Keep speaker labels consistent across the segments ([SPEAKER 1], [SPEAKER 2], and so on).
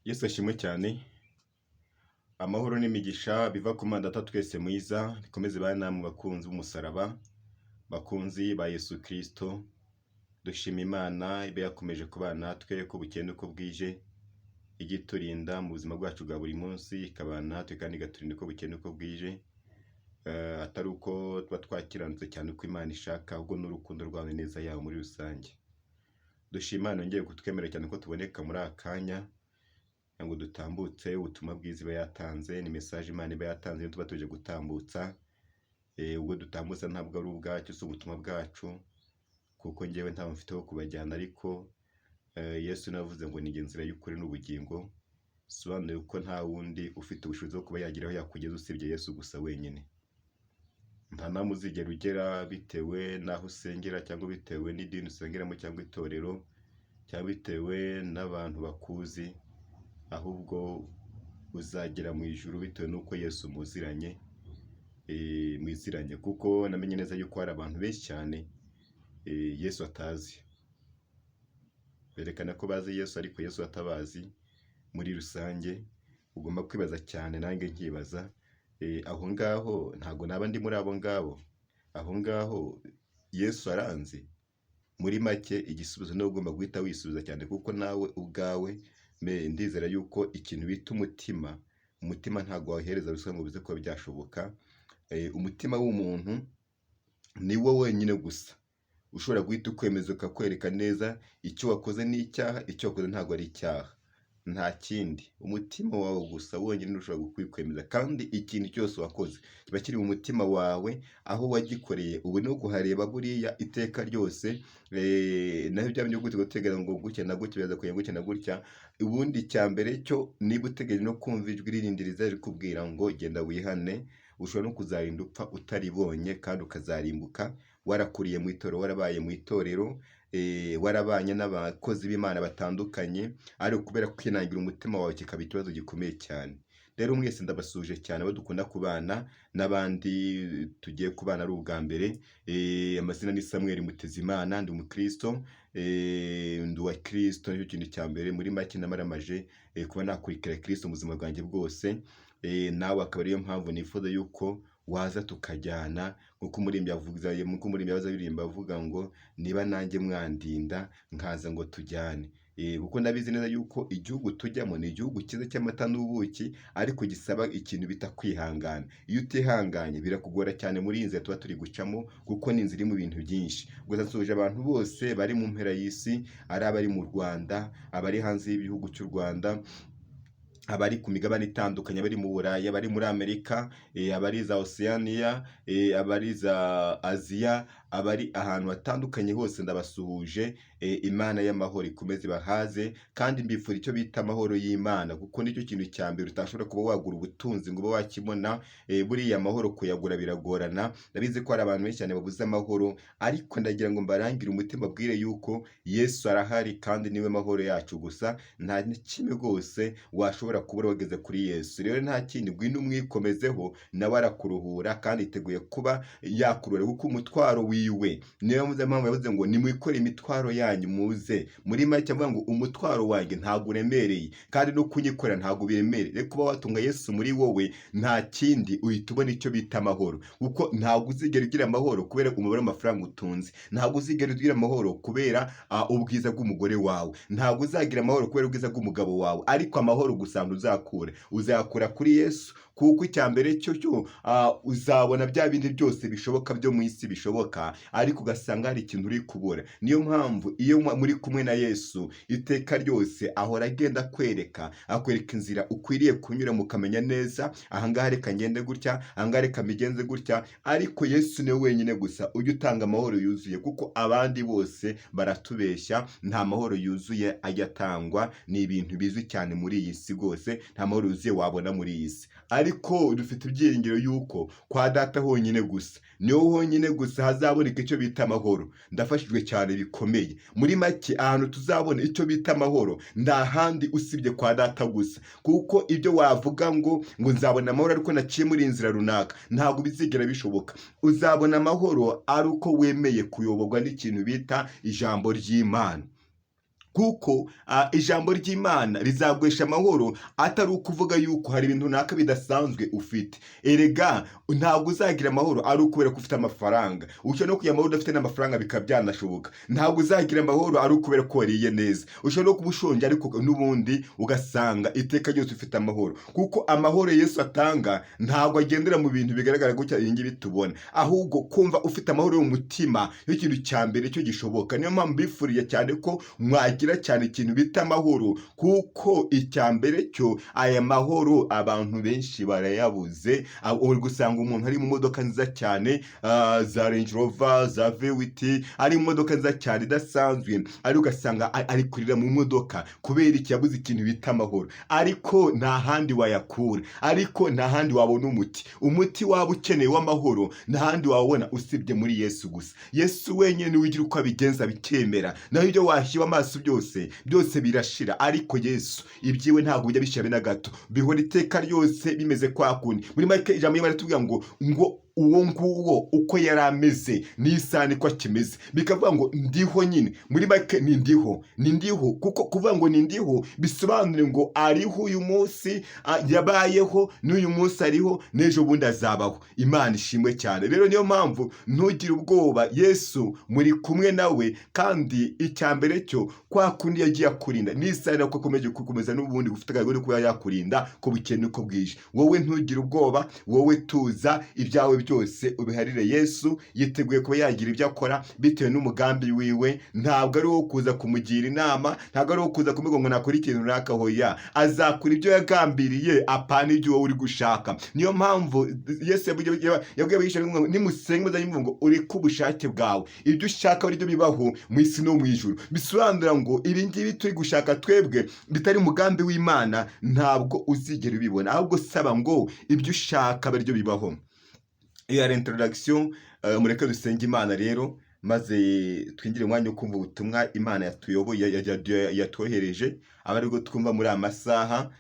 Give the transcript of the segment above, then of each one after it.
[SPEAKER 1] Yesu ashimwe cyane. Amahoro n'imigisha biva ku Mana Data twese mwiza bikomeze bane namwe bakunzi b'umusaraba, bakunzi ba Yesu Kristo. Dushima Imana iba yakomeje kubana natwe uko bukeye n'uko bwije, ijya iturinda mu buzima bwacu bwa buri munsi, ikabana natwe kandi ikaturinda uko bukeye n'uko bwije. Atari uko tuba twakiranutse cyane uko Imana ishaka, ahubwo n'urukundo rwayo n'ineza yayo muri rusange. Dushima Imana yongeye kutwemerera cyane ko tuboneka muri aka kanya kugira ngo dutambutse ubutumwa bwiza iba yatanze. Ni message Imana iba yatanze niyo tuba tuje gutambutsa. Ubwo dutambutsa ntabwo ari ubwacu, si ubutumwa bwacu, kuko njyewe ntawe mfite wo kubajyana, ariko Yesu navuze ngo ni njye nzira y'ukuri n'ubugingo, bisobanuye ko nta wundi ufite ubushobozi bwo kuba yagira aho yakugeza usibye Yesu gusa wenyine. Nta namwe uzigera ugera bitewe n'aho usengera, cyangwa bitewe n'idini usengeramo, cyangwa itorero, cyangwa bitewe n'abantu bakuzi, ahubwo uzagera mu ijuru bitewe n'uko Yesu muziranye, mwiziranye, kuko namenye neza yuko hari abantu benshi cyane Yesu atazi. Berekana ko bazi Yesu ariko Yesu atabazi muri rusange. Ugomba kwibaza cyane, nanjye nkibaza, aho ngaho ntabwo naba ndi muri abo ngabo? Aho ngaho Yesu aranzi? Muri make igisubizo niwe ugomba guhita wisubiza cyane, kuko nawe ubwawe ndizera yuko ikintu bita umutima, umutima ntabwo wawuhereza ruswa ngo bize kuba byashoboka. Umutima w'umuntu ni wo wenyine gusa ushobora guhita ukwemeza, ukakwereka neza icyo wakoze ni icyaha, icyo wakoze ntabwo ari icyaha, nta kindi. Umutima wawe gusa wonyine ushobora kubikwemeza, kandi ikintu cyose wakoze kiba kiri mu mutima wawe, aho wagikoreye ubu no kuhareba buriya iteka ryose. Naho ibya byo guteganya ngo gutya na gutya biraza kugenda gutya na gutya, ubundi icya mbere cyo niba utegereje no kumva ijwi ririndi riza rikubwira ngo genda wihane, ushobora no kuzarinda upfa utaribonye kandi ukazarimbuka warakuriye mu itorero, warabaye mu itorero, warabanye n'abakozi b'Imana batandukanye, ariko kubera kwinangira umutima wawe kikaba ikibazo gikomeye cyane. Rero mwese ndabasuhuje cyane abo dukunda kubana n'abandi tugiye kubana ari ubwa mbere. Amazina ni Samuel Mutezimana, ndi umukristo, ndi uwa Kristo, nicyo kintu cya mbere. Muri make namaramaje kuba nakurikira Kristo mu buzima bwanjye bwose. Nawe akaba ariyo mpamvu nifuza yuko waza tukajyana, nk'uko umuririmbyi avuga, nk'uko umuririmbyi yahoze aririmba avuga ngo niba nanjye mwandinda nkaza ngo tujyane. Kuko ndabizi neza yuko igihugu tujyamo ni igihugu cyiza cy'amata n'ubuki, ariko gisaba ikintu bita kwihangana. Iyo utihanganye birakugora cyane muri iyi nzira tuba turi gucamo, kuko ni inzira iri mu bintu byinshi. Gusa nsuhuje abantu bose bari mu mpera y'isi, ari abari mu Rwanda, abari hanze y'igihugu cy'u Rwanda, abari ku migabane itandukanye, abari mu Burayi, abari muri Amerika, abari za Oceania, abari za Aziya, abari ahantu hatandukanye hose ndabasuhuje. Imana y'amahoro ikomeze ibahaze, kandi mbifura icyo bita amahoro y'Imana, kuko nicyo kintu cya mbere utashobora kuba wagura ubutunzi ngo ube wakibona. Buriya amahoro kuyagura biragorana. Ndabizi ko hari abantu benshi cyane babuze amahoro, ariko ndagira ngo mbarangire umutima mbabwire yuko Yesu arahari kandi niwe mahoro yacu gusa. Nta na kimwe rwose washobora kubura wageze kuri Yesu. Rero nta kindi, ngwino umwikomezeho, nawe arakuruhura kandi yiteguye kuba yakuruhura, kuko umutwaro wiwe, niyo mpamvu yavuze ngo nimwikore imitwaro yanyu muze. Muri make avuga ngo umutwaro wanjye ntabwo uremereye, kandi no kunyikorera ntabwo biremereye. Rero kuba watunga Yesu muri wowe, nta kindi, uhita ubona icyo bita amahoro, kuko ntabwo uzigera ugira amahoro kubera umubare w'amafaranga utunze, ntabwo uzigera ugira amahoro kubera ubwiza bw'umugore wawe, ntabwo uzagira amahoro kubera ubwiza bw'umugabo wawe, ariko amahoro gusa uzakura, uzayakura kuri Yesu, kuko icya mbere cyo uzabona bya bindi byose bishoboka byo mu isi bishoboka, ariko ugasanga hari ikintu uri kubura. Niyo mpamvu iyo muri kumwe na Yesu iteka ryose ahora agenda akwereka, akwereka inzira ukwiriye kunyura, mukamenya neza ahangaha reka ngende gutya, ahangaha reka mbigenze gutya. Ariko Yesu niwe wenyine gusa ujya utanga amahoro yuzuye, kuko abandi bose baratubeshya, nta mahoro yuzuye ajya atangwa. Ni ibintu bizwi cyane muri iyi si rwose, nta mahoro yuzuye wabona muri iyi si. Ariko dufite ibyiringiro yuko kwa Data honyine gusa, niho honyine gusa hazaboneka icyo bita amahoro. Ndafashijwe cyane bikomeye. Muri make ahantu tuzabona icyo bita amahoro nta handi usibye kwa Data gusa, kuko ibyo wavuga ngo nzabona amahoro ariko naciye muri iyi nzira runaka, ntabwo bizigera bishoboka. Uzabona amahoro ari uko wemeye kuyoborwa n'ikintu bita ijambo ry'Imana. Kuko ijambo ry'Imana rizaguhesha amahoro, atari ukuvuga yuko hari ibintu runaka bidasanzwe ufite. Erega ntabwo uzagira amahoro ari ukubera ko ufite amafaranga. Ushobora no kugira amahoro udafite n'amafaranga, bikaba byanashoboka. Ntabwo uzagira amahoro ari ukubera ko wariye neza. Ushobora no kuba ushonje, ariko n'ubundi ugasanga iteka ryose ufite amahoro, kuko amahoro Yesu atanga ntabwo agendera mu bintu bigaragara gutya iyi ngibi tubona, ahubwo kumva ufite amahoro yo mu mutima nicyo kintu cya mbere cyo gishoboka. Niyo mpamvu mbifuriye cyane ko mwagira cyane ikintu bita amahoro, kuko icya mbere cyo aya mahoro abantu benshi barayabuze. Uri gusanga umuntu ari mu modoka nziza cyane, za Range Rover, za V8, ari mu modoka nziza cyane idasanzwe, ariko ugasanga ari kurira mu modoka. Kubera iki? Yabuze ikintu bita amahoro. Ariko nta handi wayakura, ariko nta handi wabona umuti. Umuti waba ukeneye w'amahoro nta handi wawubona usibye muri Yesu gusa. Yesu wenyine niwe ugira uko abigenza bikemera. Naho ibyo washyira amaso byose, byose birashira, ariko Yesu ibyiwe ntabwo bijya bishira na gato, bihora iteka ryose bimeze kwa kundi. Muri make, ijambo ry'Imana ritubwira ngo uwo nguwo uko yari ameze n'isaha niko akimeze, bikavuga ngo ndiho nyine. Muri make ni ndiho, ni ndiho, kuko kuvuga ngo ni ndiho bisobanuye ngo ariho uyu munsi, yabayeho n'uyu munsi ariho, n'ejo bundi azabaho. Imana ishimwe cyane. Rero niyo mpamvu ntugire ubwoba, Yesu muri kumwe nawe. Kandi icya mbere cyo, kwa kundi yagiye akurinda, n'isaha nako akomeje gukomeza n'ubundi gufite agahigo no kuba yakurinda ko bukeye uko bwije. Wowe ntugire ubwoba, wowe tuza, ibyawe byose ubiharire Yesu. Yiteguye kuba yagira ibyo akora bitewe n'umugambi wiwe. Ntabwo ari uwo kuza kumugira inama, ntabwo ari uwo kuza kumubwira ngo nakora ikintu runaka. Hoya, azakora ibyo yagambiriye, apana ibyo wowe uri gushaka. Niyo mpamvu Yesu yabwiye abigishwa be ngo nimusenga muzajye muvuga ngo ureke ubushake bwawe, ibyo ushaka ari byo bibaho mu isi no mu ijuru. Bisobanura ngo ibi ngibi turi gushaka twebwe bitari umugambi w'Imana ntabwo uzigera ubibona, ahubwo saba ngo ibyo ushaka abe aribyo bibaho. Iyo yari introduction. Mureke dusenge Imana rero, maze twinjire mu mwanya wo kumva ubutumwa Imana yatuyoboye, yatwohereje, aba aribwo twumva muri aya masaha.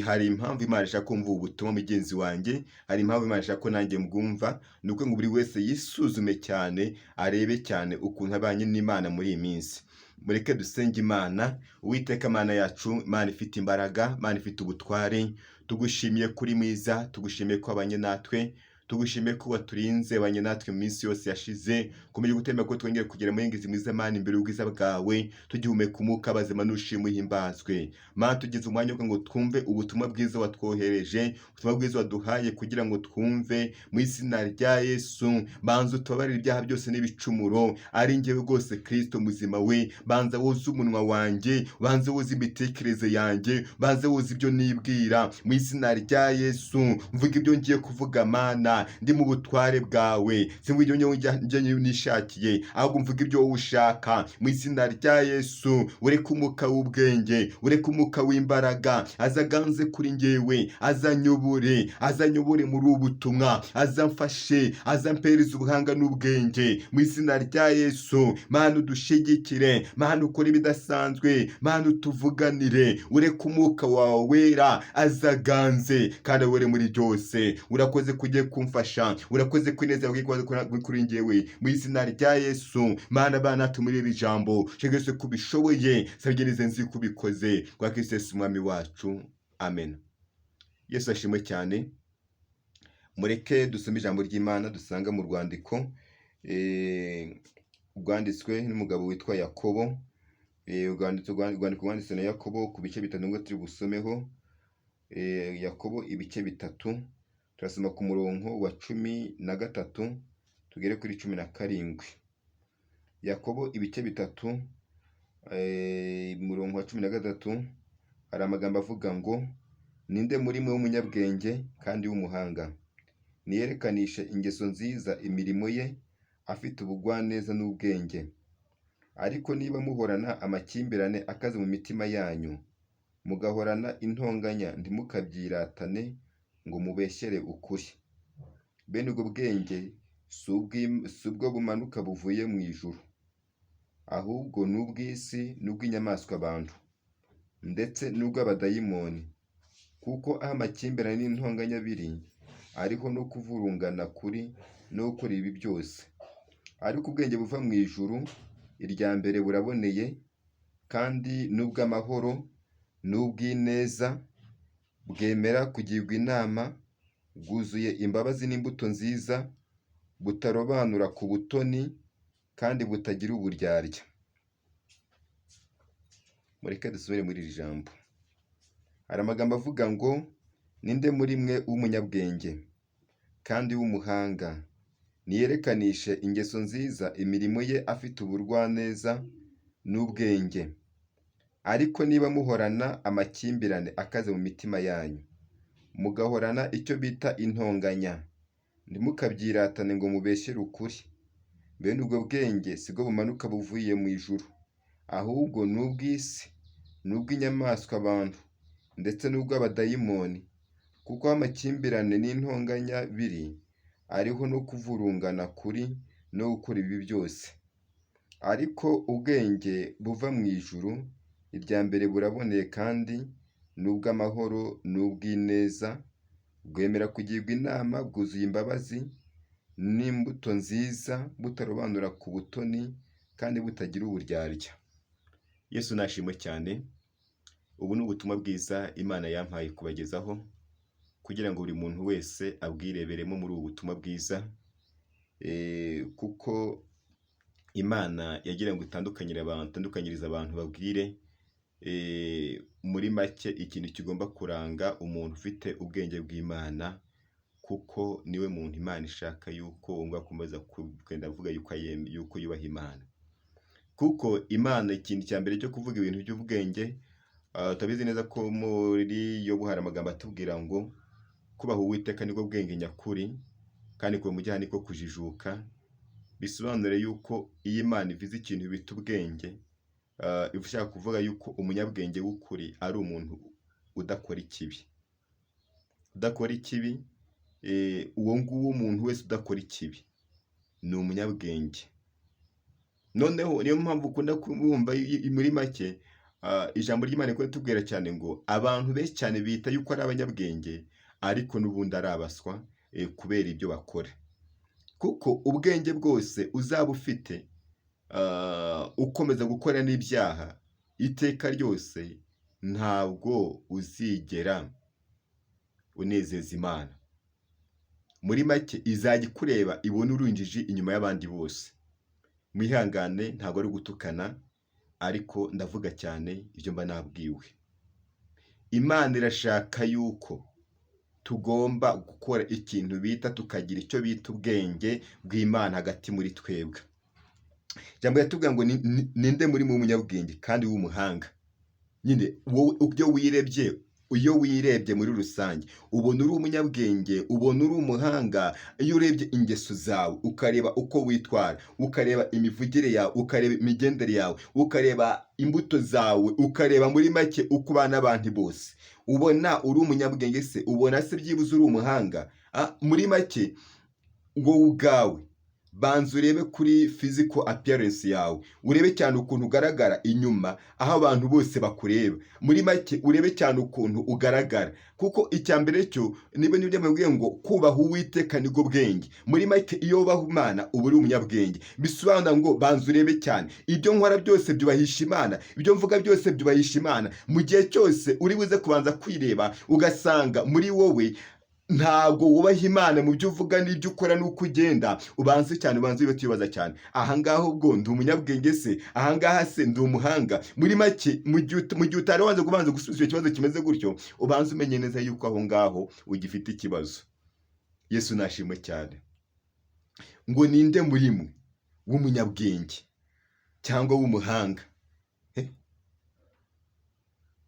[SPEAKER 1] Hari impamvu Imana ishaka kumva ubu butumwa, mugenzi wanjye, hari impamvu Imana ishaka ko nanjye mbwumva. Ni uko ngo buri wese yisuzume cyane, arebe cyane ukuntu abanye n'Imana muri iyi minsi. Mureke dusenge Imana. Uwiteka Mana yacu, Imana ifite imbaraga, Imana ifite ubutware, tugushimiye kuri mwiza, tugushimiye ko wabanye natwe, tugushimiye ko waturinze, wabanye natwe mu minsi yose yashize, ukomeje gutemba ko twongere kugera muri ngizi mwiza. Mana, imbere y'ubwiza bwawe tugihumeka umwuka bazima, n'ushimwe uhimbazwe. Mana, tugeze umwanya wo ngo twumve ubutumwa bwiza watwohereje, ubutumwa bwiza waduhaye kugira ngo twumve. Mu izina rya Yesu, banza utubabarire ibyaha byose n'ibicumuro. Ari njyewe rwose, Kristo muzima we, banza woze umunwa wanjye, banza woze imitekerereze yanjye, banza woze ibyo nibwira. Mu izina rya Yesu, mvuga ibyo ngiye kuvuga, Mana, ndi mu butware bwawe. Simvuga ibyo njye nishakiye, ahubwo mvuga ibyo wowe ushaka. Mu izina rya Yesu, ureke umwuka w'ubwenge, ureke umwuka w'imbaraga azaganze kuri njyewe, azanyobore, azanyobore muri ubu butumwa, azamfashe, azampereza ubuhanga n'ubwenge. Mu izina rya Yesu, Mana udushigikire, Mana ukore ibidasanzwe, Mana utuvuganire, ureke umwuka wawe wera azaganze kandi awere muri byose. Urakoze kugiye kumfasha, urakoze kwineza kuri njyewe. Mu izina rya Yesu, Mana, bana muri iri jambo shegese kubishoboye, sabigenize nzi kubikoze kwa Kristo Yesu umwami wacu, amen. Yesu ashimwe cyane. Mureke dusome ijambo ry'Imana dusanga mu rwandiko rwanditswe n'umugabo witwa Yakobo. Urwandiko rwanditswe na Yakobo ku bice 3 nibwo turi busomeho. Yakobo ibice 3, turasoma ku murongo wa 13 tugere kuri 17. Yakobo ibice 3, umurongo wa 13, hari amagambo avuga ngo: "Ninde muri mwe w'umunyabwenge kandi w'umuhanga? Niyerekanishe ingeso nziza imirimo ye, afite ubugwaneza n'ubwenge. Ariko niba muhorana amakimbirane akaze mu mitima yanyu, mugahorana intonganya, ntimukabyiratane ngo mubeshyere ukuri. Bene ubwo bwenge si ubwo bumanuka buvuye mu ijuru, ahubwo ni ubw'isi n'ubw'inyamaswa bantu, ndetse n'ubw'abadayimoni. Kuko aho amakimbirane n'intonganya biri, ariho no kuvurungana kuri no gukora ibibi byose. Ariko ubwenge buva mu ijuru, irya mbere buraboneye, kandi n'ubw'amahoro n'ubw'ineza, bwemera kugirwa inama, bwuzuye imbabazi n'imbuto nziza, butarobanura ku butoni kandi butagira uburyarya. Mureke dusubire muri iri jambo. Hari amagambo avuga ngo: "Ninde muri mwe w'umunyabwenge kandi w'umuhanga? Niyerekanishe ingeso nziza imirimo ye afite ubugwaneza n'ubwenge. Ariko niba muhorana amakimbirane akaze mu mitima yanyu, mugahorana icyo bita intonganya, ntimukabyiratane ngo mubeshyere ukuri. Bene ubwo bwenge sibwo bumanuka buvuye mu ijuru, ahubwo ni ubw'isi, ni ubw'inyamaswa bantu, ndetse n'ubw'abadayimoni. Kuko aho amakimbirane n'intonganya biri, ariho no kuvurungana kuri no gukora ibibi byose. Ariko ubwenge buva mu ijuru, irya mbere buraboneye kandi ni ubw'amahoro n'ubw'ineza, bwemera kugirwa inama, bwuzuye imbabazi n'imbuto nziza, butarobanura ku butoni kandi butagira uburyarya." Yesu nashimwe cyane. Ubu ni ubutumwa bwiza Imana yampaye kubagezaho kugira ngo buri muntu wese abwireberemo muri ubu butumwa bwiza, kuko Imana yagira ngo itandukanyirize abantu, babwire muri make ikintu kigomba kuranga umuntu ufite ubwenge bw'Imana, kuko niwe muntu Imana ishaka yuko wumva akomeza kugenda avuga yuko yubaha Imana. Kuko Imana, ikintu cya mbere cyo kuvuga ibintu by'ubwenge, turabizi neza ko muri Yobu hari amagambo atubwira ngo kubaha Uwiteka nibwo bwenge nyakuri, kandi kuva mu byaha niko kujijuka. Bisobanure yuko iyo Imana ivuze ikintu bita ubwenge, iba ishaka kuvuga yuko umunyabwenge w'ukuri ari umuntu udakora ikibi. Udakora ikibi, uwo nguwo, umuntu wese udakora ikibi ni umunyabwenge. Noneho niyo mpamvu ukunda kumva muri make ijambo ry'Imana rikunda kutubwira cyane ngo abantu benshi cyane bita yuko ari abanyabwenge, ariko n'ubundi ari abaswa kubera ibyo bakora. Kuko ubwenge bwose uzaba ufite, ukomeza gukora n'ibyaha iteka ryose, ntabwo uzigera unezeza Imana. Muri make izajya ikureba ibone uri injiji inyuma y'abandi bose. Mwihangane, ntabwo ari ugutukana, ariko ndavuga cyane ibyo mba nabwiwe. Imana irashaka yuko tugomba gukora ikintu bita, tukagira icyo bita ubwenge bw'Imana hagati muri twebwe. Ijambo riratubwira ngo: "Ninde muri mwe w'umunyabwenge kandi w'umuhanga?" Nyine wowe ibyo wirebye, iyo wirebye muri rusange, ubona uri umunyabwenge, ubona uri umuhanga? Iyo urebye ingeso zawe, ukareba uko witwara, ukareba imivugire yawe, ukareba imigendere yawe, ukareba imbuto zawe, ukareba muri make uko ubana n'abandi bose, ubona uri umunyabwenge se? Ubona se byibuze uri umuhanga? Muri make wowe ubwawe banza urebe kuri physical appearance yawe, urebe cyane ukuntu ugaragara inyuma aho abantu bose bakureba. Muri make urebe cyane ukuntu ugaragara, kuko icya mbere cyo niba nibyo mubwiye ngo kubaha Uwiteka nibwo bwenge. Muri make iyo wubaha Imana uba uri umunyabwenge. Bisobanura ngo banza urebe cyane: ibyo nkora byose byubahisha Imana? Ibyo mvuga byose byubahisha Imana? Mu gihe cyose uri buze kubanza kwireba ugasanga muri wowe ntabwo wubaha Imana mu byo uvuga n'ibyo ukora n'uko ugenda, ubanze cyane, ubanze ube tuyibaza cyane: ahangaha ubwo ndi umunyabwenge se? Ahangaha se ndi umuhanga? Muri make mu gihe utari wanze kubanza gusubiza icyo kibazo kimeze gutyo, ubanze umenye neza yuko aho ngaho ugifite ikibazo. Yesu nashimwe cyane. Ngo: "Ninde muri mwe w'umunyabwenge cyangwa w'umuhanga?"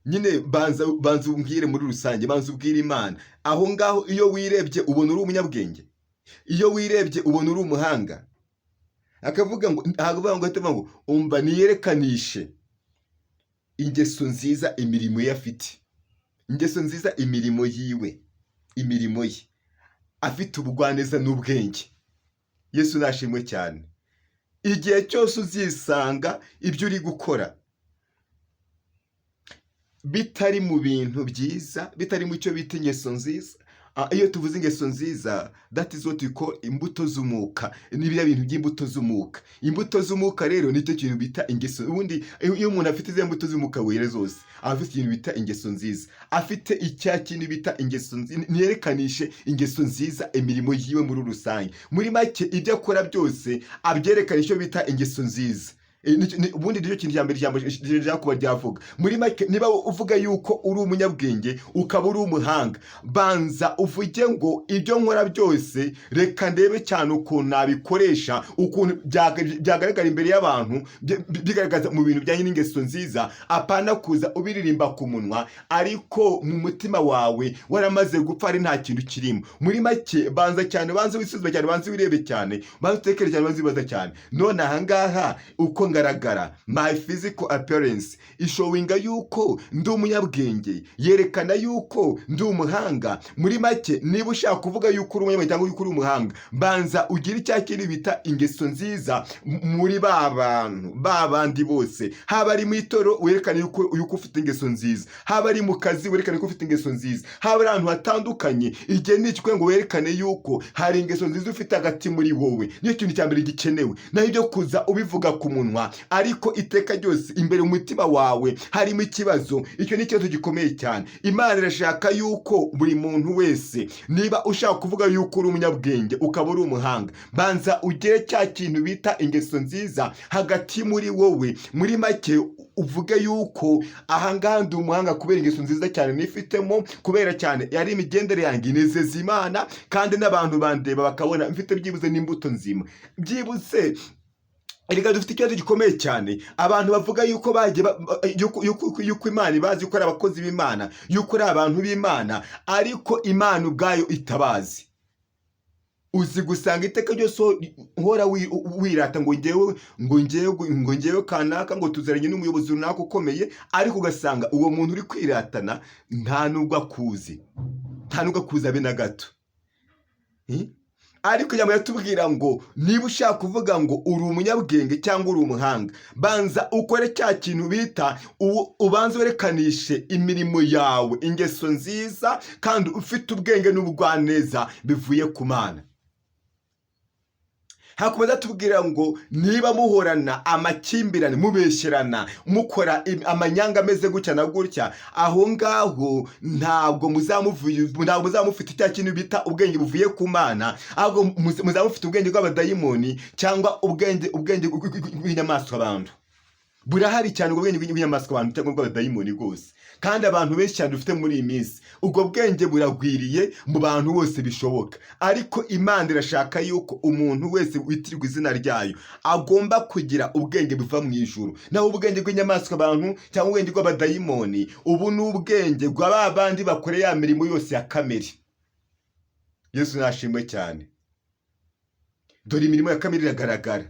[SPEAKER 1] Nyine banza umbwire muri rusange, banza ubwire Imana aho ngaho: iyo wirebye ubona uri umunyabwenge? Iyo wirebye ubona uri umuhanga? Akavuga ngo, ntabwo avuga ngo, ahita avuga ngo umva: "Niyerekanishe ingeso nziza imirimo ye afite ingeso nziza imirimo yiwe, imirimo ye afite ubugwaneza n'ubwenge." Yesu nashimwe cyane. Igihe cyose uzisanga ibyo uri gukora bitari mu bintu byiza, bitari mu cyo bita ingeso nziza, Iyo tuvuze ingeso nziza, that is what we call imbuto z'umwuka. Ni biriya bintu by'imbuto z'umwuka. Imbuto z'umwuka rero nicyo kintu bita ingeso. Ubundi iyo umuntu afite izo mbuto z'umwuka wera zose, aba afite ikintu bita ingeso nziza, afite icya kintu bita ingeso nziza, ntiyerekanishe ingeso nziza imirimo yiwe muri rusange. Muri make, ibyo akora byose abyerekana icyo bita ingeso nziza. Ubundi nicyo kintu cya mbere ijambo rya kuba ryavuga. Muri make, niba uvuga yuko uri umunyabwenge, ukaba uri umuhanga, banza uvuge ngo: "Ibyo nkora byose, reka ndebe cyane ukuntu nabikoresha, ukuntu byagaragara imbere y'abantu, bigaragaza mu bintu bijyanye n'ingeso nziza." Apana kuza ubiririmba ku munwa, ariko mu mutima wawe waramaze gupfa, ari nta kintu kirimo. Muri make, banza cyane, banza wisuzume cyane, banza wirebe cyane, banza utekere cyane, banza wibaza cyane: none ahangaha uko ngaragara, my physical appearance ishowinga yuko ndi umunyabwenge, yerekana yuko ndi umuhanga? Muri make, niba ushaka kuvuga yuko uri umunyabwenge cyangwa yuko uri umuhanga, banza ugire icya kintu bita ingeso nziza muri ba bantu, ba bandi bose. Haba ari mu itorero, werekane yuko ufite ingeso nziza. Haba ari mu kazi, werekane ko ufite ingeso nziza. Haba ari ahantu hatandukanye, igihe ni iki ngo werekane yuko hari ingeso nziza ufite hagati muri wowe. Niyo kintu cya mbere gikenewe. Naho ibyo kuza ubivuga ku munwa, ariko iteka ryose imbere mu mutima wawe harimo ikibazo, icyo ni ikibazo gikomeye cyane. Imana irashaka yuko buri muntu wese, niba ushaka kuvuga yuko uri umunyabwenge, ukaba uri umuhanga, banza ugire cya kintu bita ingeso nziza hagati muri wowe. Muri make, uvuge yuko ahangaha ndi umuhanga kubera ingeso nziza cyane nifitemo, kubera cyane yari imigendere yanjye inezeza Imana, kandi n'abantu bandeba bakabona mfite byibuze n'imbuto nzima byibuze. Erega dufite ikibazo gikomeye cyane, abantu bavuga yuko bagiye yuko Imana ibazi, yuko ari abakozi b'Imana, yuko ari abantu b'Imana, ariko Imana ubwayo itabazi. Uzi gusanga iteka ryose uhora wirata ngo ngewe kanaka, ngo tuzaranye n'umuyobozi runaka ukomeye, ariko ugasanga uwo muntu uri kwiratana nta nubwo akuzi, nta nubwo akuzi abe na gato. Ariko ijambo yatubwira ngo niba ushaka kuvuga ngo uri umunyabwenge cyangwa uri umuhanga, banza ukore cya kintu bita ubanze werekanishe imirimo yawe ingeso nziza, kandi ufite ubwenge n'ubugwaneza bivuye ku Mana. Hakomeza tubwira ngo niba muhorana amakimbirane, mubeshyerana, mukora amanyanga ameze gutya na gutya, aho ngaho ntabwo muzaba mufite cya kintu bita ubwenge buvuye ku Mana, ahubwo muzaba mufite ubwenge bw'abadayimoni cyangwa ubwenge bw'inyamaswa. Abantu burahari cyane, ubwo bwenge bw'inyamaswa abantu cyangwa bw'abadayimoni rwose. Kandi abantu benshi cyane dufite muri iyi minsi, ubwo bwenge buragwiriye mu bantu bose bishoboka. Ariko Imana irashaka yuko umuntu wese witirirwa izina ryayo agomba kugira ubwenge buva mu ijuru. Naho ubwenge bw'inyamaswa abantu cyangwa ubwenge bw'abadayimoni, ubu ni ubwenge bwa ba bandi bakora ya mirimo yose ya kamere. Yesu nashimwe cyane. Dore imirimo ya kamere iragaragara.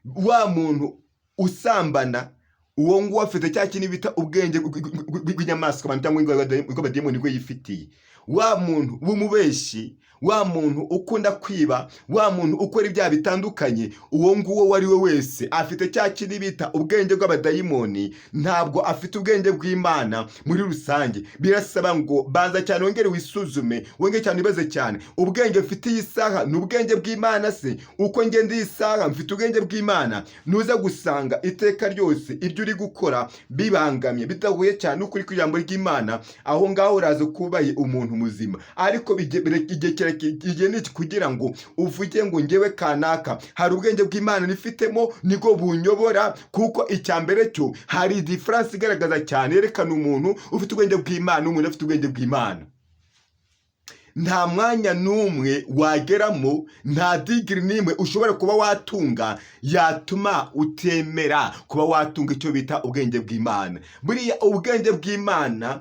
[SPEAKER 1] Wa muntu usambana, uwo nguwo afite cya kintu bita ubwenge bw'inyamaswa abantu cyangwa bw'abadayimoni bwo yifitiye. Wa muntu w'umubeshyi, wa muntu ukunda kwiba, wa muntu ukora ibyaha bitandukanye, uwo nguwo uwo ari we wese afite cya kintu bita ubwenge bw'abadayimoni, ntabwo afite ubwenge bw'Imana muri rusange. Birasaba ngo banza cyane wongere wisuzume, wongere cyane wibaze cyane: ubwenge mfite iyi saha ni ubwenge bw'Imana se? Uko ngenda iyi saha, mfite ubwenge bw'Imana? Nuza gusanga iteka ryose ibyo uri gukora bibangamye, bidahuye cyane n'ukuri kw'ijambo ry'Imana, aho ngaho uraza kubaye umuntu muzima. Ariko igihe ni iki kugira ngo uvuge ngo: "Ngewe kanaka, hari ubwenge bw'Imana nifitemo, nibwo bunyobora"? Kuko icya mbere cyo, hari différence igaragaza cyane yerekana umuntu ufite ubwenge bw'Imana n'umuntu udafite ubwenge bw'Imana. Nta mwanya n'umwe wageramo, nta degree n'imwe ushobora kuba watunga yatuma utemera kuba watunga icyo bita ubwenge bw'Imana. Buriya ubwenge bw'Imana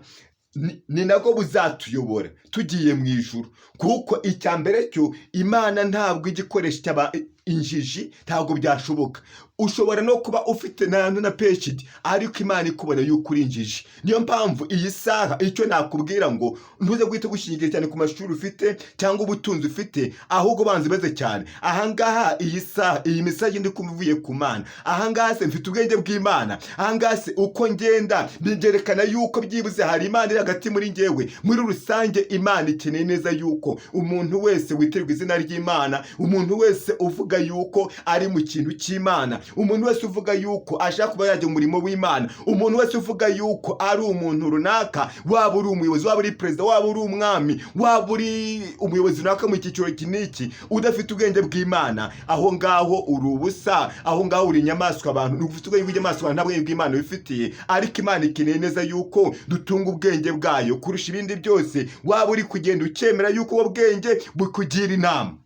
[SPEAKER 1] ni nabwo buzatuyobora tugiye mu ijuru, kuko icya mbere cyo, Imana ntabwo igikoresho cy'aba injiji, ntabwo byashoboka. Ushobora no kuba ufite na PhD, ariko Imana ikubona yuko uri injiji. Niyo mpamvu iyi saha icyo nakubwira ngo ntuze guhita gushingira cyane ku mashuri ufite cyangwa ubutunzi ufite, ahubwo banza ubaze cyane ahangaha, iyi saha, iyi message ndi kumva ivuye ku Mana, ahangaha se mfite ubwenge bw'Imana? Ahangaha se uko ngenda byerekana yuko byibuze hari Imana iri hagati muri njyewe? Muri rusange, Imana ikeneye neza yuko umuntu wese witirirwa izina ry'Imana, umuntu wese uvuga yuko ari mu kintu cy'Imana, umuntu wese uvuga yuko ashaka kuba yajya mu murimo w'Imana, umuntu wese uvuga yuko ari umuntu runaka, waba uri umuyobozi, waba uri perezida, waba uri umwami, waba uri umuyobozi runaka mu cyiciro iki n'iki, udafite ubwenge bw'Imana, aho ngaho uri ubusa, aho ngaho uri inyamaswa. Abantu ufite ubwenge bw'inyamaswa, nta bwenge bw'Imana wifitiye. Ariko Imana ikeneye neza yuko dutunga ubwenge bwayo kurusha ibindi byose. Waba uri kugenda ukemera yuko ubwo bwenge bukugira inama.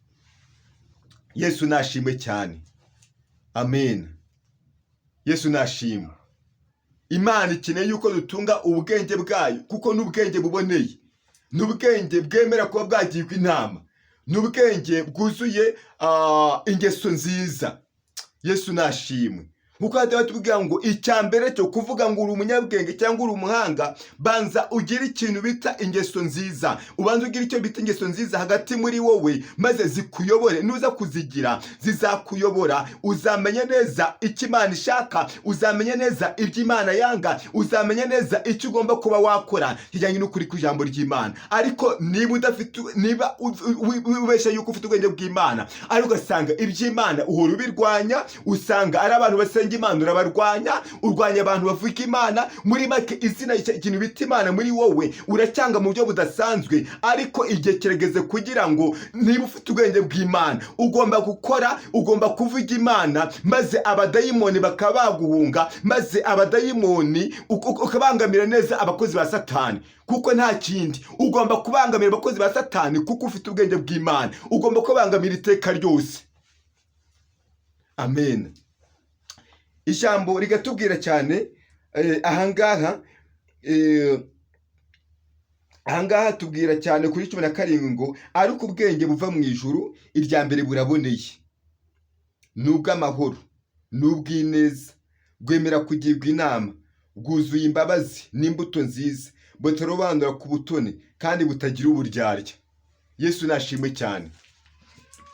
[SPEAKER 1] Yesu nashimwe cyane. Amen. Yesu nashimwe. Imana ikeneye yuko dutunga ubwenge bwayo, kuko n'ubwenge buboneye, n'ubwenge bwemera kuba bwagirwa inama, n'ubwenge bwuzuye ingeso nziza. Yesu nashimwe. Nkuko hajya batubwira ngo icya mbere cyo kuvuga ngo uri umunyabwenge cyangwa uri umuhanga, banza ugire ikintu bita ingeso nziza, ubanza ugire icyo bita ingeso nziza hagati muri wowe, maze zikuyobore. Nuza kuzigira, zizakuyobora, uzamenya neza icyo Imana ishaka, uzamenya neza ibyo Imana yanga, uzamenya neza icyo ugomba kuba wakora kijyanye n'ukuri kw'ijambo ry'Imana. Ariko niba udafite, niba ubeshya yuko ufite ubwenge bw'Imana, ariko ugasanga iby'Imana uhora ubirwanya, usanga ari abantu basenga Imana urabarwanya, urwanya abantu bavuga Imana, muri make izina, ikintu bita Imana muri wowe uracyanga mu buryo budasanzwe. Ariko igihe kirageze kugira ngo niba ufite ubwenge bw'Imana, ugomba gukora, ugomba kuvuga Imana, maze abadayimoni bakaba baguhunga, maze abadayimoni ukabangamira neza abakozi ba Satani, kuko nta kindi, ugomba kubangamira abakozi ba Satani kuko ufite ubwenge bw'Imana, ugomba kubangamira iteka ryose. Amen. Ijambo rigatubwira cyane ahangaha tubwira cyane kuri 17 ngo: "Ariko ubwenge buva mu ijuru, irya mbere buraboneye, ni ubw'amahoro, ni ubw'ineza, bwemera kugirwa inama, bwuzuye imbabazi n'imbuto nziza, butarobanura ku butoni kandi butagira uburyarya." Yesu nashimwe cyane.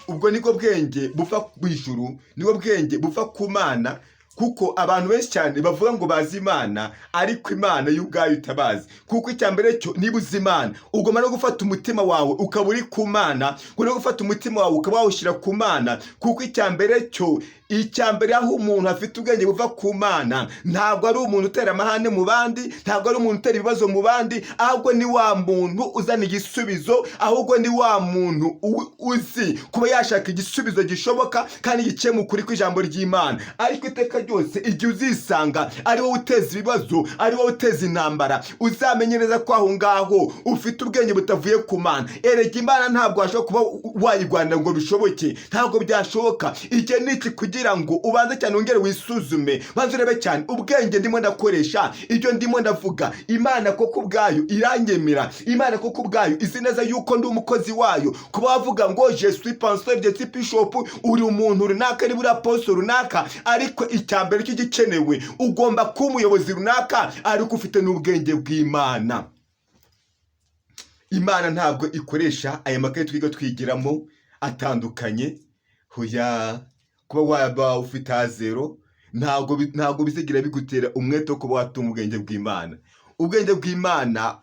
[SPEAKER 1] Ubwo nibwo bwenge buva mu ijuru, nibwo bwenge buva ku Mana, kuko abantu benshi cyane bavuga ngo bazi Imana, ariko Imana yo ubwayo itabazi. Kuko icya mbere cyo, niba uzi Imana, ugomba no gufata umutima wawe ukaba uri ku Mana, ugomba no gufata umutima wawe ukaba wawushyira ku Mana. Kuko icya mbere cyo, icya mbere, aho umuntu afite ubwenge buva ku Mana, ntabwo ari umuntu utera amahane mu bandi, ntabwo ari umuntu utera ibibazo mu bandi, ahubwo ni wa muntu uzana igisubizo, ahubwo ni wa muntu uzi kuba yashaka igisubizo gishoboka kandi giciye mu kuri kw'ijambo ry'Imana. Ariko iteka ryose igihe uzisanga ari wowe uteza ibibazo, ari wowe uteza intambara, uzamenye neza ko aho ngaho ufite ubwenge butavuye ku Mana. Erega Imana ntabwo washobora kuba wayirwanira ngo bishoboke, ntabwo byashoboka. Igihe ni iki kugira ngo ubanze cyane wongere wisuzume, banze urebe cyane ubwenge ndimo ndakoresha, ibyo ndimo ndavuga, Imana koko ubwayo iranyemera? Imana koko ubwayo izi neza yuko ndi umukozi wayo? Kuba wavuga ngo "Je suis pasteur, je suis bishop", uri umuntu runaka, niba uri apostle runaka, ariko icya mbere cy'igikenewe, ugomba kuba umuyobozi runaka ariko ufite n'ubwenge bw'Imana. Imana ntabwo ikoresha aya makaye twiga twigiramo atandukanye. Hoya, kuba waba ufite A0 ntabwo bizigira bigutera umwete wo kuba watunga ubwenge bw'Imana. Ubwenge bw'Imana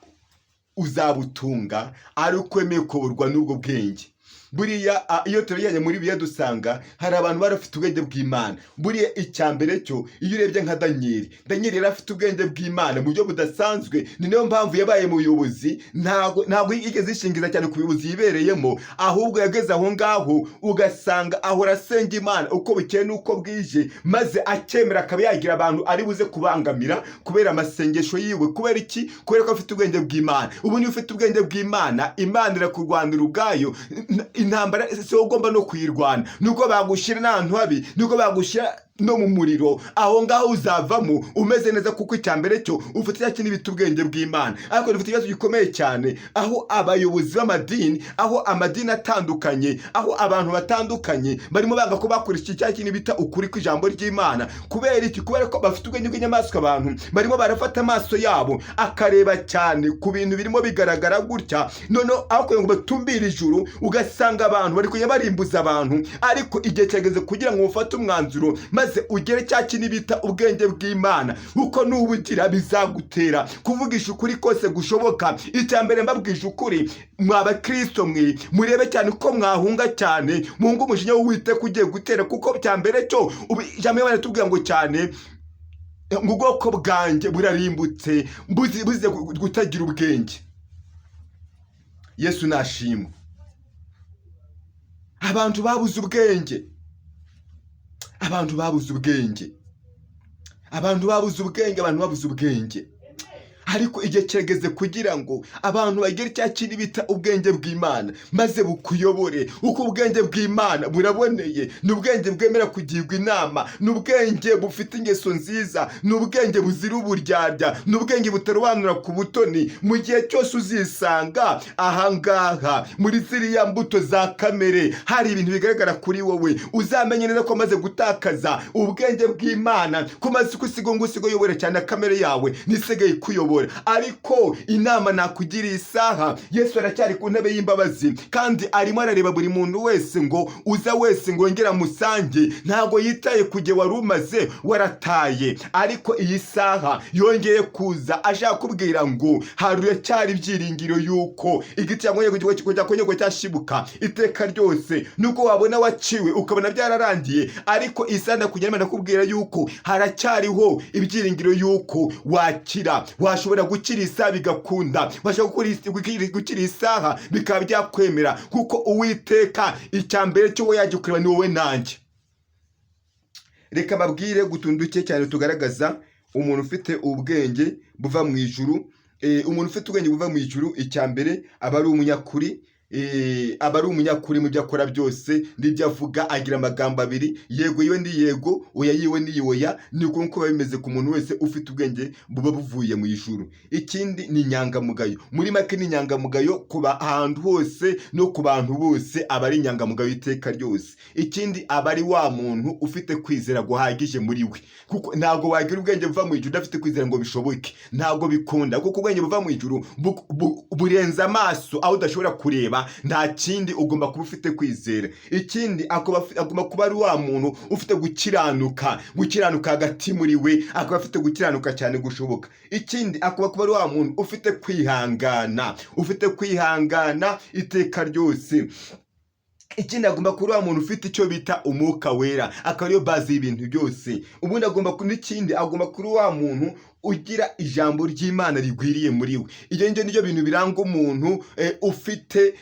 [SPEAKER 1] uzabutunga ari uko wemeye kuyoborwa n'ubwo bwenge. Buriya iyo turebye muri Bibiliya, dusanga hari abantu bari bafite ubwenge bw'Imana. Buriya icya mbere cyo, iyo urebye nka Daniyeli, Daniyeli yari afite ubwenge bw'Imana mu buryo budasanzwe. Ni nayo mpamvu yabaye mu buyobozi. Ntabwo yigeze yishingiza cyane ku buyobozi yibereyemo, ahubwo yageze aho ngaho ugasanga ahora asenga Imana uko bukeye n'uko bwije, maze akemera akaba yagira abantu ari buze kubangamira kubera amasengesho yiwe. Kubera iki? Kubera ko afite ubwenge bw'Imana. Ubu niba ufite ubwenge bw'Imana, Imana irakurwanira ubwayo. Intambara si wowe ugomba no kuyirwana, nubwo bagushyira n'ahantu habi, nubwo bagushyira no mu muriro, aho ngaho uzavamo umeze neza, kuko icya mbere cyo ufite cya kintu bita ubwenge bw'Imana. Ariko dufite ikibazo gikomeye cyane, aho abayobozi b'amadini, aho amadini atandukanye, aho abantu batandukanye barimo banga ko bakoresha cya kintu bita ukuri kw'ijambo ry'Imana. Kubera iki? Kubera ko bafite ubwenge bw'inyamaswa. Abantu barimo barafata amaso yabo akareba cyane ku bintu birimo bigaragara gutya, noneho aho kugira ngo batumbire ijuru, ugasanga abantu bari kujya barimbuza abantu. Ariko igihe kirageze kugira ngo ufate umwanzuro, maze ugere cya kintu bita ubwenge bw'Imana, kuko nubugira bizagutera kuvugisha ukuri kose gushoboka. Icya mbere, mbabwije ukuri, mwa bakristo mwe, murebe cyane uko mwahunga cyane, muhunge umujinya w'Uwiteka ugiye gutera, kuko cya mbere cyo ijambo ry'Imana ritubwira ngo cyane ngo ubwoko bwanjye burarimbutse buze kutagira ubwenge. Yesu nashimwe. Abantu babuze ubwenge, abantu babuze ubwenge, abantu babuze ubwenge, abantu babuze ubwenge. Ariko igihe kirageze kugira ngo abantu bagere cya kintu bita ubwenge bw'Imana, maze bukuyobore, kuko ubwenge bw'Imana buraboneye. Ni ubwenge bwemera kugirwa inama, ni ubwenge bufite ingeso nziza, ni ubwenge buzira uburyarya, ni ubwenge butarobanura ku butoni. Mu gihe cyose uzisanga ahangaha muri ziriya mbuto za kamere, hari ibintu bigaragara kuri wowe, uzamenye neza ko amaze gutakaza ubwenge bw'Imana, ko umaze kusiga ngo usigaye uyobora cyane kamere yawe nisigaye ikuyobora. Ariko inama nakugiriye isaha, Yesu aracyari ku ntebe y'imbabazi, kandi arimo arareba buri muntu wese ngo uza wese ngo yongere amusange. Ntabwo yitaye ku gihe wari umaze warataye, ariko iyi saha yongeye kuza ashaka kubwira ngo haracyari ibyiringiro yuko igiti cyakongera cyashibuka iteka ryose. Nuko wabona waciwe, ukabona byararangiye, ariko isaha ndakugira ndakubwira yuko haracyariho ibyiringiro yuko wakira, washobora gukira isaha bigakunda, washobora gukira isaha bikaba byakwemera, kuko Uwiteka icya mbere cyo we yajya kureba ni wowe nanjye. Reka babwire utuntu duke cyane tugaragaza umuntu ufite ubwenge buva mu ijuru. Umuntu ufite ubwenge buva mu ijuru, icya mbere aba ari umunyakuri, aba ari umunyakuri mu byo akora byose n'ibyo avuga. Agira amagambo abiri: yego yiwe ni yego, oya yiwe ni oya. Ni uko nguko biba bimeze ku muntu wese ufite ubwenge buba buvuye mu ijuru. Ikindi ni inyangamugayo. Muri make, ni inyangamugayo ku ahantu hose no ku bantu bose, aba ari inyangamugayo iteka ryose. Ikindi, aba ari wa muntu ufite kwizera guhagije muri we, kuko ntabwo wagira ubwenge buva mu ijuru udafite kwizera ngo bishoboke. Ntabwo bikunda, kuko ubwenge buva mu ijuru burenze amaso aho udashobora kureba. Nta kindi, ugomba kuba ufite kwizera. Ikindi, agomba kuba ari wa muntu ufite gukiranuka, gukiranuka hagati muri we, akaba afite gukiranuka cyane gushoboka. Ikindi, akaba kuba ari wa muntu ufite kwihangana, ufite kwihangana iteka ryose. Ikindi, agomba kuba wa muntu ufite icyo bita Umwuka Wera, akaba ariyo base y'ibintu byose. Ubundi agomba n'ikindi, agomba kuba wa muntu ugira ijambo ry'Imana rigwiriye muri we. Ibyo ngibyo nibyo bintu biranga umuntu ufite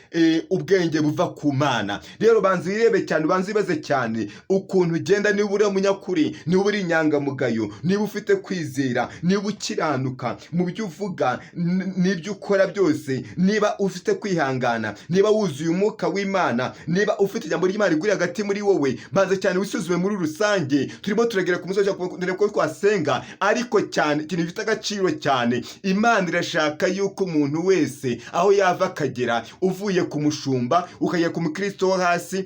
[SPEAKER 1] ubwenge buva ku Mana. Rero banza wirebe cyane, ubanza wibaze cyane ukuntu ugenda, niba uri umunyakuri, niba uri inyangamugayo, niba ufite kwizera, niba ukiranuka mu byo uvuga n'ibyo ukora byose, niba ufite kwihangana, niba wuzuye Umwuka w'Imana, niba ufite ijambo ry'Imana rigwiriye hagati muri wowe. Banza cyane wisuzume muri rusange. Turimo turagera ku musozi dore ko twasenga, ariko cyane ikintu gifite agaciro cyane, Imana irashaka yuko umuntu wese aho yava akagera, uvuye ku mushumba ukagera ku mukristo wo hasi,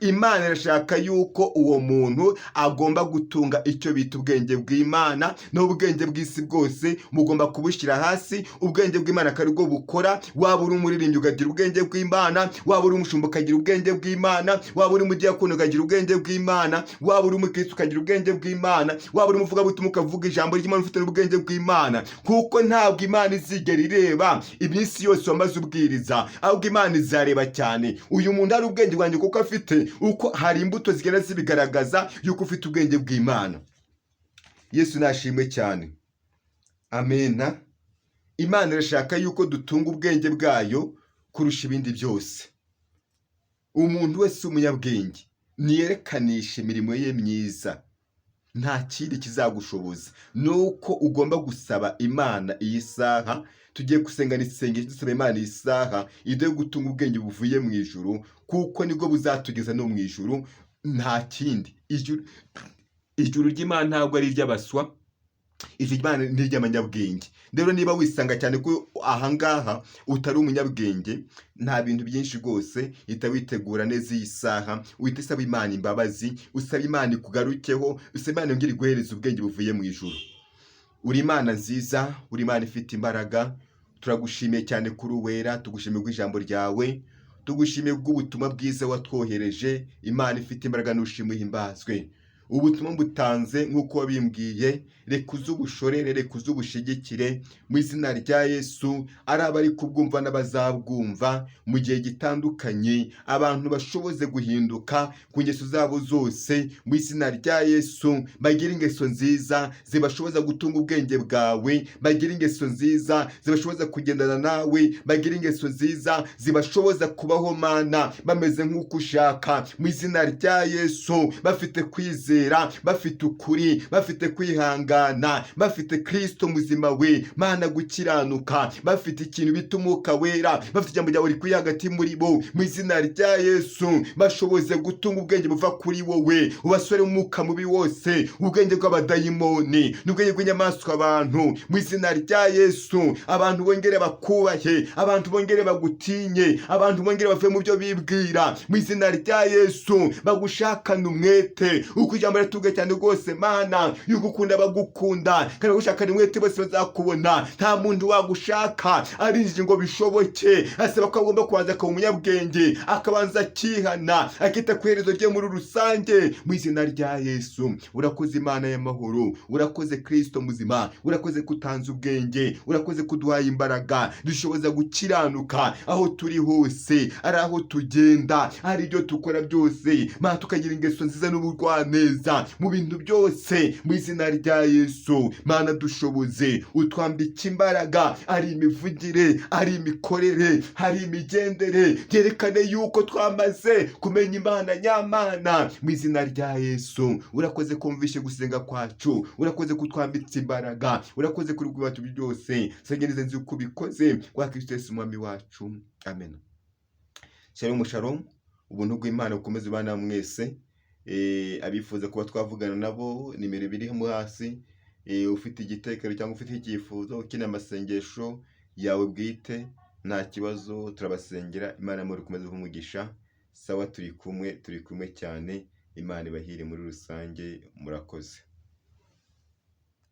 [SPEAKER 1] Imana irashaka yuko uwo muntu agomba gutunga icyo bita ubwenge bw'Imana. N'ubwenge bw'isi bwose mugomba kubushyira hasi, ubwenge bw'Imana akaba aribwo bukora. Waba uri umuririmbyi ukagira ubwenge bw'Imana, waba uri umushumba ukagira ubwenge bw'Imana, waba uri umudiyakoni ukagira ubwenge bw'Imana, waba uri umukristo ukagira ubwenge bw'Imana, waba uri umuvugabutumwa ukavuga ijambo ry'Imana ufite n'ubwenge bw'Imana, kuko ntabwo Imana izigera ireba iminsi yose wamaze ubwiriza, ahubwo Imana izareba cyane uyu muntu ari ubwenge bwanjye kuko afite uko hari imbuto zigenda zibigaragaza yuko ufite ubwenge bw'Imana. Yesu nashimwe cyane, amena. Imana irashaka yuko dutunga ubwenge bwayo kurusha ibindi byose. Umuntu wese w'umunyabwenge niyerekanisha imirimo ye myiza. Nta kindi kizagushoboza, ni uko ugomba gusaba Imana. Iyi saha tugiye gusengana isengesho dusaba Imana iyi saha iduhe gutunga ubwenge buvuye mu ijuru, kuko nibwo buzatugeza no mu ijuru. Nta kindi, ijuru. Ijuru ry'Imana ntabwo ari iry'abaswa, ijuru ry'Imana ni iry'abanyabwenge. Rero niba wisanga cyane ko ahangaha utari umunyabwenge, nta bintu byinshi rwose, hita witegura neza iyi saha, uhite usaba Imana imbabazi, usaba Imana ikugarukeho, usaba Imana yongere iguhereze ubwenge buvuye mu ijuru. Uri Imana nziza, uri Imana ifite imbaraga, turagushimiye cyane kuri uwera, tugushimiye ijambo ryawe, tugushimiye bw'ubutumwa bwiza watwohereje. Imana ifite imbaraga, n'ushimwe uhimbazwe. Ubutumwa butanze nk'uko wabimbwiye, reka uze ubushorere, reka uze ubushigikire mu izina rya Yesu. Ari abari kubwumva n'abazabwumva mu gihe gitandukanye, abantu bashoboze guhinduka ku ngeso zabo zose mu izina rya Yesu, bagire ingeso nziza zibashoboza gutunga ubwenge bwawe, bagire ingeso nziza zibashoboza kugendana nawe, bagire ingeso nziza zibashoboza kubaho, Mana, bameze nk'uko ushaka mu izina rya Yesu, bafite kwizera, bafite ukuri, bafite kwihangana, bafite Kristo muzima we, Mana, gukiranuka, bafite ikintu bita Umwuka Wera, bafite ijambo ryawe rikwiye hagati muri bo mu izina rya Yesu. Bashoboze gutunga ubwenge buva kuri wowe, ubasore umwuka mubi wose, ubwenge bw'abadayimoni n'ubwenge bw'inyamaswa abantu mu izina rya Yesu. Abantu bongere bakubahe, abantu bongere bagutinye, abantu bongere bave mu byo bibwira mu izina rya Yesu, bagushakane umwete uko ijambo riratubwiye cyane rwose, Mana, yuko ukunda bagukunda kandi bagushakana umwete bose bazakubona. Nta muntu wagushaka arinjije ngo bishoboke, asaba ko agomba kubanza akaba umunyabwenge, akabanza akihana, akita ku iherezo rye muri rusange mu izina rya Yesu. Urakoze Imana y'amahoro, urakoze Kristo muzima, urakoze ko utanze ubwenge, urakoze ko uduhaye imbaraga dushoboza gukiranuka aho turi hose, ari aho tugenda, ari ibyo dukora byose, Mana, tukagira ingeso nziza n'ubugwaneza mu bintu byose mu izina rya Yesu. Mana, dushoboze, utwambike imbaraga, ari imivugire, ari imikorere, hari imigendere, byerekane yuko twamaze kumenya Imana nyamana mu izina rya Yesu. Urakoze kumvishe gusenga kwacu, urakoze kutwambitse imbaraga, urakoze kuri bwacu byose. Sengereze nzi uko ubikoze kwa Kristo Yesu Umwami wacu, amen. Shalom, shalom, ubuntu bw'Imana bukomeze bana mwese. Abifuza kuba twavugana nabo, nimero ibiri hasi. Ufite igitekerezo cyangwa ufite icyifuzo, ukeneye amasengesho yawe bwite, nta kibazo, turabasengera. Imana muri ikomeze umugisha. Sawa, turi kumwe, turi kumwe cyane. Imana ibahire muri rusange, murakoze.